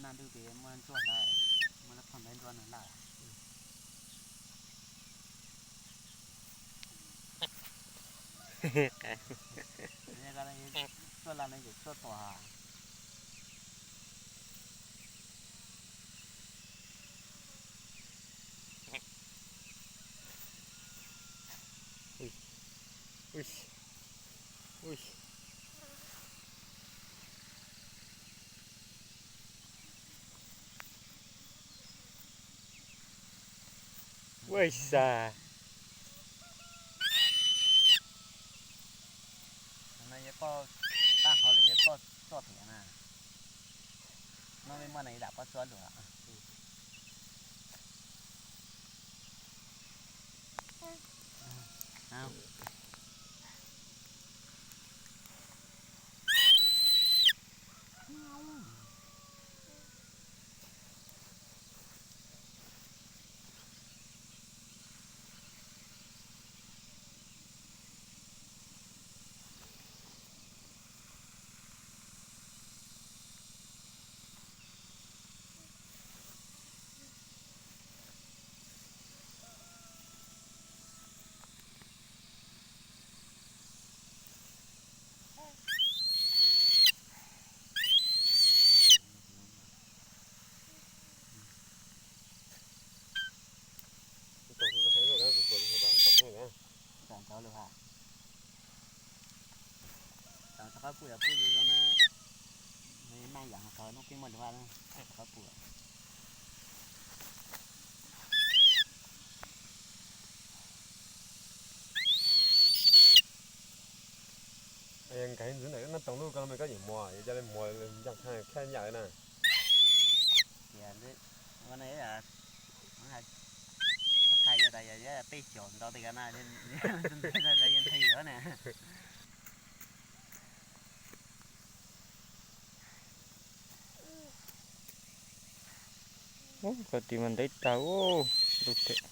Ntub pem muaj ntsuag hlawv, muaj lab phom ntawd ntsuag nws laj. Tsuag laj no ces tsuag tuam. Ua xas. No yog poj, tab hauv lawm yog poj txoj pem na. No muaj no yog dam poj txoj lawm. Rov qab pw, pw zoo zoo na, maj yam qhov no peb muaj lua na, rov qab pw. Nkag ntxiv ntawm no toom lub ko los koj yeem muag, yog coj li muag ncaaj khaj nyam na. Tias ua ne, qhov yog tas yog peb caug ntau tej ka na, yeej nqhis yuav ne. Koj tis mas ntev tag lub pem.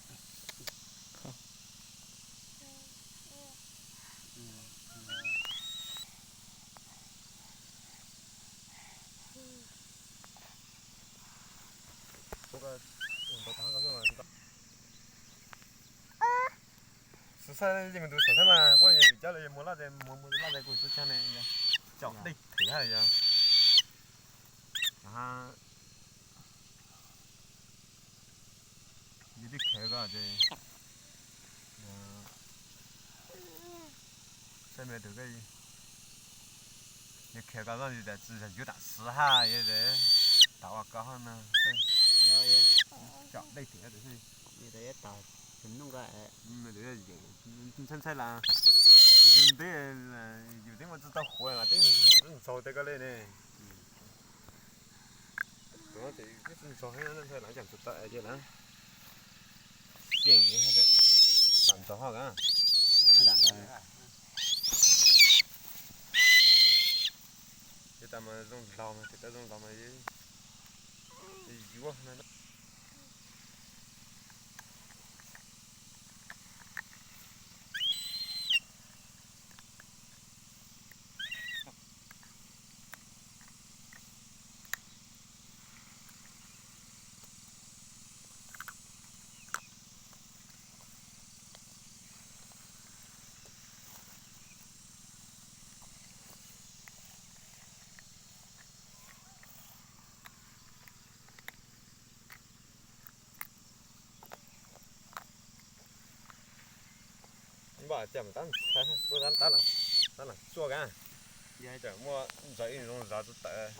Xwm txheej yeej tus xwm txheej mas puab yog yus cab los yog muag laj tes muag muag laj tes kuj tub tsaab ne, caum dej thwm hab yog. Yus twb khev koj ces saib me tug koj, yus khev koj zoj yus tas tsi yog yus tam sim haj yog tas ua koj hab no. Caum dej thwm hab tes ntshai ntshai las yus ntev, yus twb muaj tsi tau huav mas twb ntsaug tej koj le ne. Tus no ces twb tsi ntsaug heev, ntshai las cov tus tawm ces na, yeej tam ntsaug hab na. Ces tas mas zoo laug mas, ces tas zoo laug mas yuav na. Npaj tias mus tab ntxhais, tab lam tsuaj ka, yog muaj ntsaws ib zoo zov tsi tawm,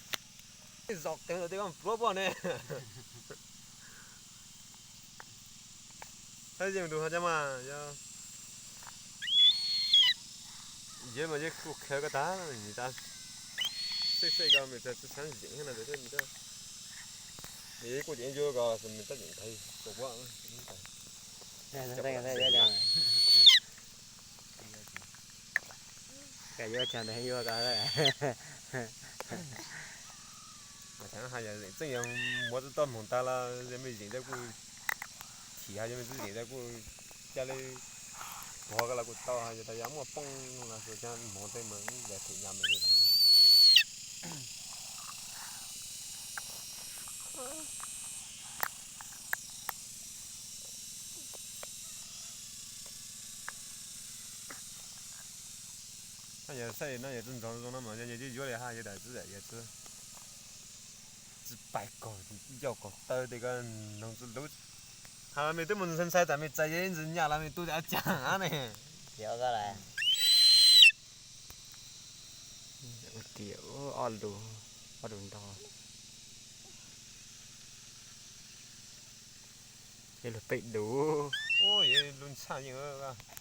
ib zov qees ntawm tej koj pluav poj ne. Hab yeej tus ho cov mas yog, yog mas yeej kuj khaws koj tag, nws tas xej xej ko mas tsis xav zeem no, kuj ceev yuav ko mas txhob zeem ntag, kuv yuav ko. Mas tseem yog muab txoj moog tag los yog mej zeem tas kuj thim, ho yog mej txwj zeem tas kuj ca le tuag ko los kuj tau, ho yog tas yog muaj poob los xwb, moog tej mas yog thim nyam mej li lawm. No yog saib no yog txog ntxov zoo no mas yog yus yuav li ha yog daim txwb yog txwb. Tsis pais kog ncauj kog taw tej ko noog txwb lub. Ha me twb mus ntxhais ntxhais tas me txais yog ntxwv nyam los me tub cas ne. Tias ko lawm. Tias ob lus, ob lus ntau. Yog lus peb lus. Ua yog lus ntshaj yeej.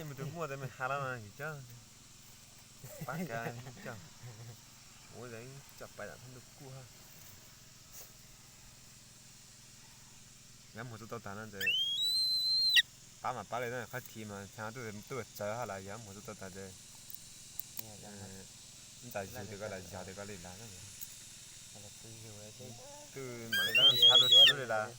Mus tus muaj tas me has los mas cov pab ka coj, ua coj pais lam thab ntuj kuj ha. Yog muag txuj tau tag no ces pab mas pab li qhov thib mas txhaj tuaj txawv ha las yog muag txuj tau tag ces ntxhais yug tias koj lam yog tias koj li lawm. Twb mam li rov ntshav rau txwv li lawm.